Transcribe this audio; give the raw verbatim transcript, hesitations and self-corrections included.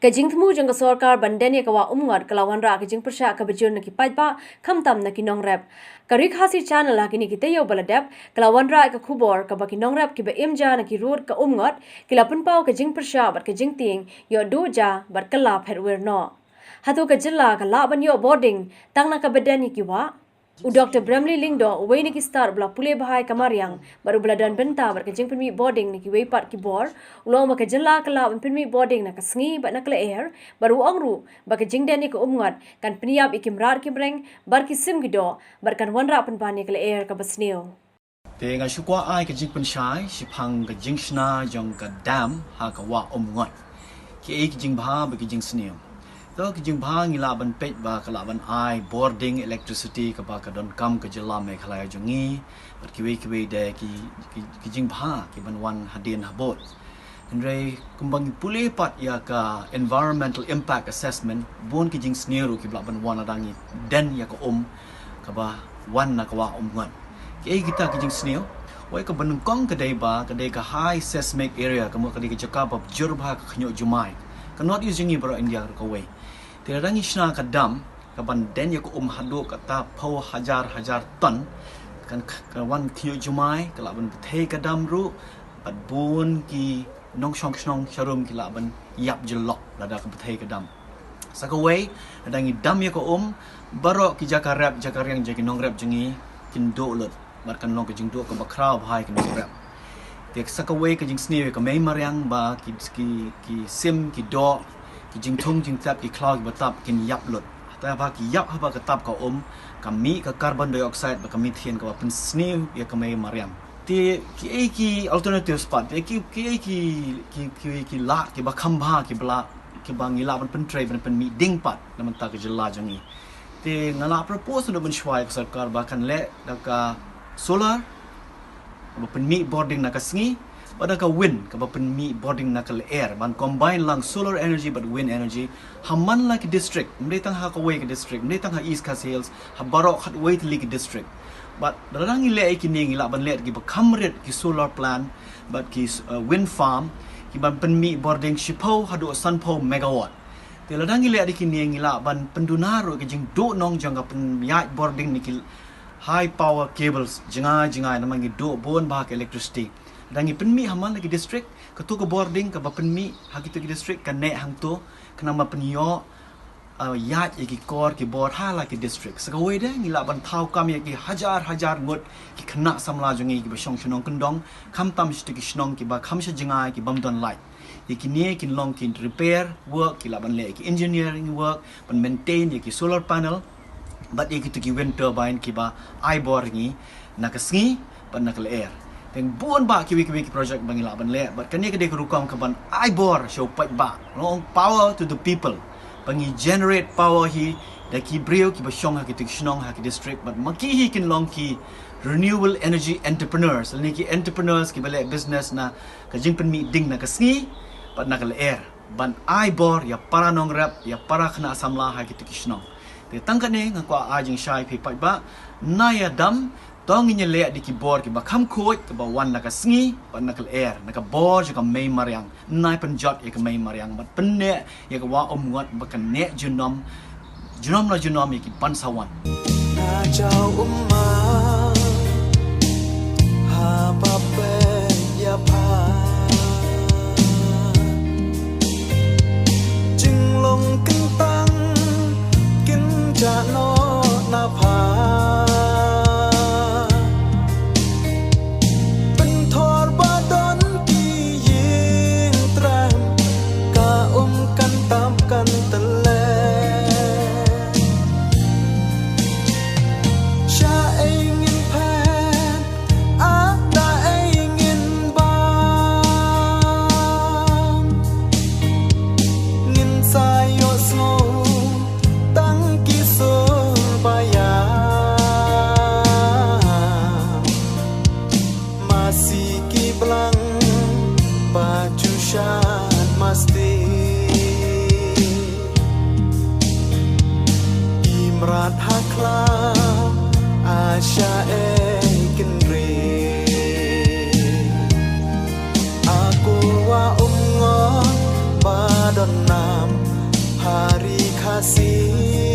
Ka jingthmu jong ka sorkar ban den ïa ka wah Umngot ka la wanrah ka jingpyrshah kaba jur na ki paidbah, khamtam na ki nongrep. Ka Ri Khasi Channel ha kine ki taïew ba la dep ka la wanrah ïa ka khubor kaba ki nongrep kiba im ja na ki rud ka Umngot ki la pynpaw ka jingpyrshah bad ka jingtieng ïoh duh ja bad kylla phet wir noh. Hato ka jylla ka lah ban ïoh bording tang na kaba den ïa ki wah? U Doctor Bramley Lyngdoh, uwei na ki stad ba la pule bha ïa ka mariang bad uba la don bynta bad ka jingpynmih bording na kiwei pat ki bor, u la ong ba ka jylla ka lah ban pynmih bording na ka sngi bad na ka lyer, bad u ong ruh ba ka jingden ïa ka Umngot kan pynïap ïa ki mrad ki mreng bad ki sim ki doh bad kan wanrah pynban ïa ka lyer kaba sniew. Te nga shu kwah ai ka jingpynshai shaphang ka jingshna jong ka dam ha ka wah Umngot. Kiei ki jingbha bad ki jingsniew? To, ki jingbha ngi lah ban peit ba ka lah ban ai bording electricity kaba ka donkam ka jylla Meghalaya jong ngi bad kiwei kiwei de ki, ki, ki jingbha ki ban wan hadien habud. Hynrei kumba ngi pule pat ïa ka environmental impact assessment, bun ki jingsniew ruh kiba lah ban wan lada ngi den ïa ka um kaba wan na ka wah Umngot. Kiei kita ki jingsniew? Wei, kaba nyngkong ka dei ba ka dei ka high seismic area, ka mut ka dei ka jaka ba jur bha ka khynñiuh jumai. Ka North East jong ngi baroh India ruh kawei. Te lada ngi shna ka dam kaban den ïa ka um haduh kata phew hajar hajar ton, kan k-, ka wan khynñiuh jumai, ka lah ban bthei ka dam ruh, bad bun ki nongshong shnong sharum ki lah ban ïap jyllok lada ka bthei ka dam. Sa kawei, lada ngi dam ïa ka um, baroh ki jaka rep jaka riang jong ki nongrep jong ngi kin duh lut bad kan long ka jingduh kaba khraw bha ïa ki nongrep. Te sa kawei ka jingsniew ïa ka mei mariang ba ki, ki, ki sim, ki doh, ki jingthung jingtep, ki khlaw kiba tap kin ïap lut. Te haba ki ïap haba ka tap ka um, ka mih ka carbon dioxide bad ka methane kaba pynsniew ïa ka mei mariang. Te kiei ki alternatives pat, te ki, kiei ki, ki, ki, ki lad kiba kham bha kiba lah, kiba ngi lah ban pyntrei ban pynmih ding pat na bynta ka jylla jong ngi? Te nga la propose na mynshuwa ïa ka sorkar ba kan leh da ka solar kaba pynmih bording na ka sngi, bad da ka wind kaba pynmih bording na ka lyer, ban combine lang solar energy bad wind energy ha man la ki district, ym dei tang ha kawei ka district, ym dei tang ha East Khasi Hills, ha baroh khatwei tylli ki district. Bad lada ngi leh ïa kine ngi lah ban leh kiba kham rit ki solar plant bad ki, uh, wind farm kiban pynmih bording shiphew haduh sanphew megawatt. Te lada ngi leh da kine ngi lah ban pynduna ruh ka jingduh nong jong ka pynïaid bording na ki high power cables jngai jngai, namar ngi duh bun bha ka electricity. Lada ngi pynmih ha man la ki district, kato ka bording kaba pynmih ha kito ki district kan neh hangto, khnang ba pynïoh, uh, ïaid ïa ki kor ki bor ha la ki district. Sa kawei de ngi lah ban thaw kam ïa ki hajar hajar ngut ki khynnah samla jong ngi kiba shong shnong kyndong, khamtam sha kito ki shnong kiba kham sha jngai, ki bym don light. Ïa kine kin long ki repair work, ki lah ban leh ïa ki engineering work, ban maintain ïa ki solar panel bad ïa kito ki wind turbine kiba ai bor ngi na ka sngi bad na ka lyer. Teng bun bah kiwei kiwei ki project ba ngi lah ban leh, bad kane ka dei ka rukom kaban ai bor sha u paidbah. Long power to the people. Ba ngi generate power hi da ki briew kiba shong ha kito ki shnong, ha ki district, bad ma ki hi kin long ki renewable energy entrepreneurs, lane ki entrepreneurs kiba leh business na ka jingpynmih ding na ka sngi bad na ka lyer, ban ai bor ïa para nongrep, ïa para khynnah samla ha kito ki shnong. Te tang kane nga kwah ai jingshai phi paidbah, na ïa dam, to ngin ïa leh da ki bor kiba kham khuid, kaba wan na ka sngi bad na ka lyer, na ka bor jong ka mei mariang. Nai pynjot ïa ka mei mariang bad pynneh ïa ka wah Umngot ba kan neh junom, junom la junom ïa ki ban sa wan. Na jaw umma ha ba peit ïa pha, jinglong kyntang kin jah noh na pha. Pynthor ba don ki ïing tram, ka um kan tap kan tyllep. Sha ei ngin Sing